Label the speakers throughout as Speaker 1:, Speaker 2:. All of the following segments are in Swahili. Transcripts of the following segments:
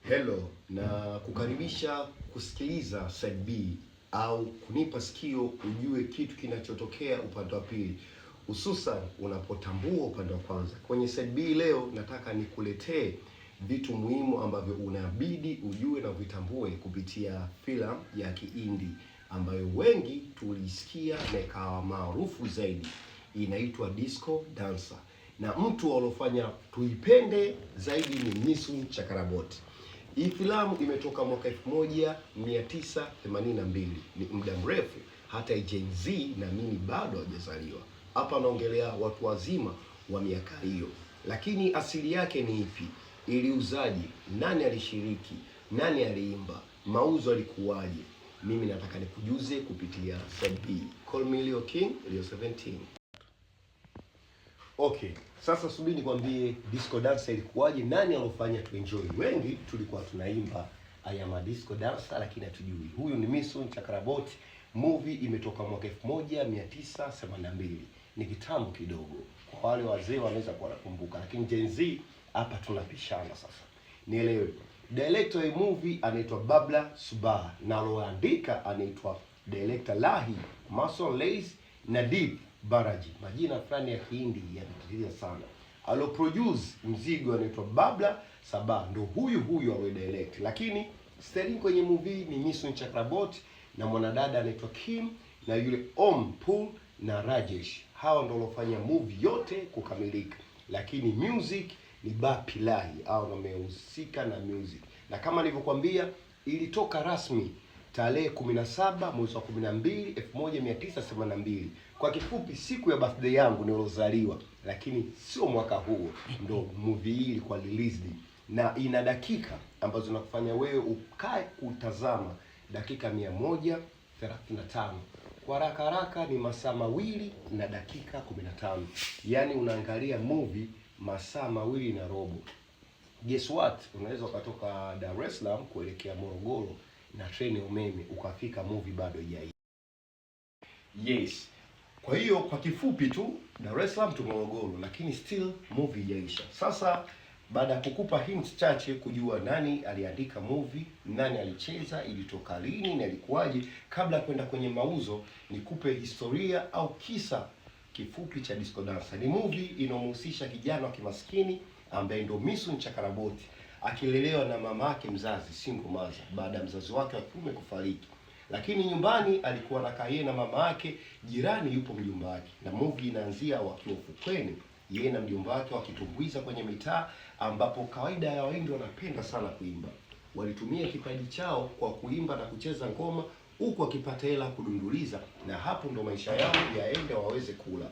Speaker 1: Hello na kukaribisha kusikiliza Side B au kunipa sikio ujue kitu kinachotokea upande wa pili, hususan unapotambua upande wa kwanza. Kwenye Side B leo nataka nikuletee vitu muhimu ambavyo unabidi ujue na vitambue kupitia filamu ya Kihindi ambayo wengi tulisikia na ikawa maarufu zaidi, inaitwa Disco Dancer, na mtu aliofanya tuipende zaidi ni Mithun Chakraborty. Hii filamu imetoka mwaka 1982, ni muda mrefu, hata Gen Z na mimi bado hajazaliwa. Hapa naongelea watu wazima wa miaka hiyo. Lakini asili yake ni ipi? Iliuzaje? Nani alishiriki? Nani aliimba? Mauzo alikuwaje? Mimi nataka nikujuze kupitia Side B. Call me Leo King, Leo 17. Okay, sasa subiri nikwambie Disco Dancer ilikuwaje, nani alofanya tuenjoy. Wengi tulikuwa tunaimba "I am a disco dancer" lakini hatujui. Huyu ni Mithun Chakraborty. Movie imetoka mwaka 1982. Ni kitambo kidogo. Kwa wale wazee wanaweza kuwa wanakumbuka, lakini Gen Z hapa tunapishana sasa. Nielewe. Director wa movie anaitwa Babla Subah na aloandika anaitwa director Lahi Mason Lays na Deep Baraji, majina fulani ya Kihindi yanatatiza sana. Alo produce mzigo anaitwa Babla Sabah, ndo huyu huyu alo direct, lakini starring kwenye movie ni Mithun Chakraborty na mwanadada anaitwa Kim na yule Om Puri na Rajesh. Hawa ndo walofanya movie yote kukamilika, lakini music ni Bappi Lahi, hao ndo wamehusika na music, na kama nilivyokuambia ilitoka rasmi tarehe 17 mwezi wa 12 1982. Kwa kifupi, siku ya birthday yangu nilozaliwa, lakini sio mwaka huo, ndo movie hii ilikuwa released, na ina dakika ambazo zinakufanya wewe ukae kutazama dakika 135. Kwa haraka haraka ni masaa 2 na dakika 15, yaani unaangalia movie masaa 2 na robo. Guess what? Unaweza ukatoka Dar es Salaam kuelekea Morogoro na treni ya umeme ukafika movie bado haijaisha. Yes. Kwa hiyo kwa kifupi tu Dar es Salaam to Morogoro, lakini still movie haijaisha. Sasa baada ya kukupa hints chache kujua nani aliandika movie, nani alicheza, ilitoka lini na ilikuwaje, kabla ya kwenda kwenye mauzo, nikupe historia au kisa kifupi cha Disco Dancer. Ni movie inomhusisha kijana wa kimaskini ambaye ndo Mithun Chakraborty akilelewa na mama yake mzazi single mother baada ya mzazi wake wa kiume kufariki. Lakini nyumbani alikuwa anakaa yeye na mama yake, jirani yupo mjomba wake, na movie inaanzia wakiwa ufukweni, yeye na mjomba wake wakitumbuiza kwenye mitaa, ambapo kawaida ya Wahindi wanapenda sana kuimba. Walitumia kipaji chao kwa kuimba na kucheza ngoma, huku wakipata hela kudunduliza, na hapo ndo maisha yao yaende waweze kula.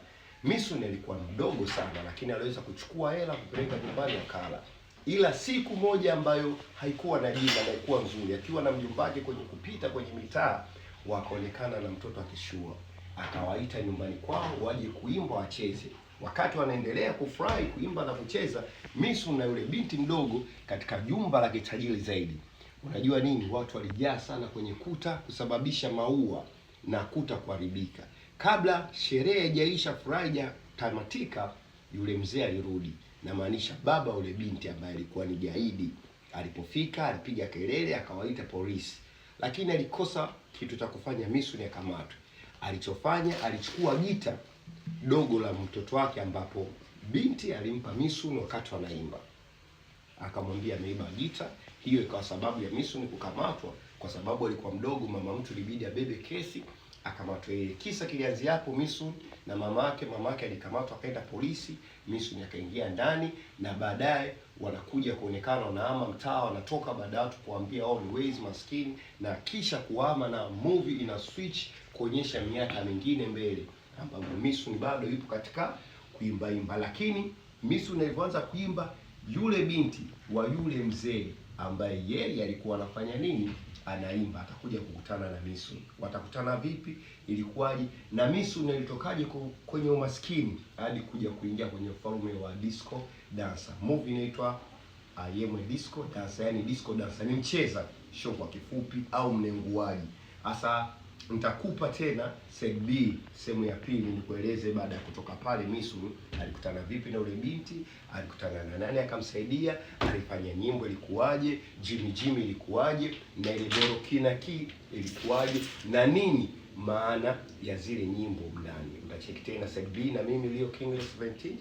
Speaker 1: Mithun alikuwa mdogo sana, lakini aliweza kuchukua hela kupeleka nyumbani akala. Ila siku moja ambayo haikuwa na jina na haikuwa nzuri, akiwa na mjomba wake kwenye kupita kwenye mitaa, wakaonekana na mtoto akishua, akawaita nyumbani kwao waje kuimba wacheze. Wakati wanaendelea kufurahi kuimba na kucheza, Mithun na yule binti mdogo katika jumba la kitajiri zaidi. Unajua nini, watu walijaa sana kwenye kuta kusababisha maua na kuta kuharibika. Kabla sherehe haijaisha, furaha haijatamatika, yule mzee alirudi, namaanisha baba yule binti ambaye alikuwa ni gaidi. Alipofika alipiga kelele, akawaita polisi, lakini alikosa kitu cha kufanya Mithun akamatwe. Alichofanya, alichukua gita dogo la mtoto wake, ambapo binti alimpa Mithun wakati wanaimba, akamwambia ameiba gita. Hiyo ikawa sababu ya Mithun kukamatwa, kwa sababu alikuwa mdogo, mama mtu ilibidi abebe kesi akamatwa yeye. Kisa kilianzia hapo, Mithun na mama yake. Mama yake alikamatwa akaenda polisi, Mithun akaingia ndani, na baadaye wanakuja kuonekana wanahama mtaa, wanatoka baada ya watu kuambia wao ni wezi maskini, na kisha kuhama, na movie ina switch kuonyesha miaka mingine mbele, ambapo Mithun bado yupo katika kuimbaimba, lakini Mithun alivyoanza kuimba, yule binti wa yule mzee ambaye yeye alikuwa anafanya nini, anaimba, atakuja kukutana na Mithun. Watakutana vipi? Ilikuwaje? Na Mithun alitokaje kwenye umaskini hadi kuja kuingia kwenye ufalme wa disco dancer? Movie inaitwa I Am a Disco Dancer, yani disco dancer ni mcheza show kwa kifupi, au mnenguaji. Sasa Nitakupa tena side B, sehemu ya pili, nikueleze baada ya kutoka pale Misun alikutana vipi na ule binti, alikutana na nani akamsaidia, alifanya nyimbo ilikuwaje, Jimmy Jimmy ilikuwaje, na ile Borokina Ki ilikuwaje, na nini maana ya zile nyimbo ndani. Utacheki tena side B na mimi Leo King 17.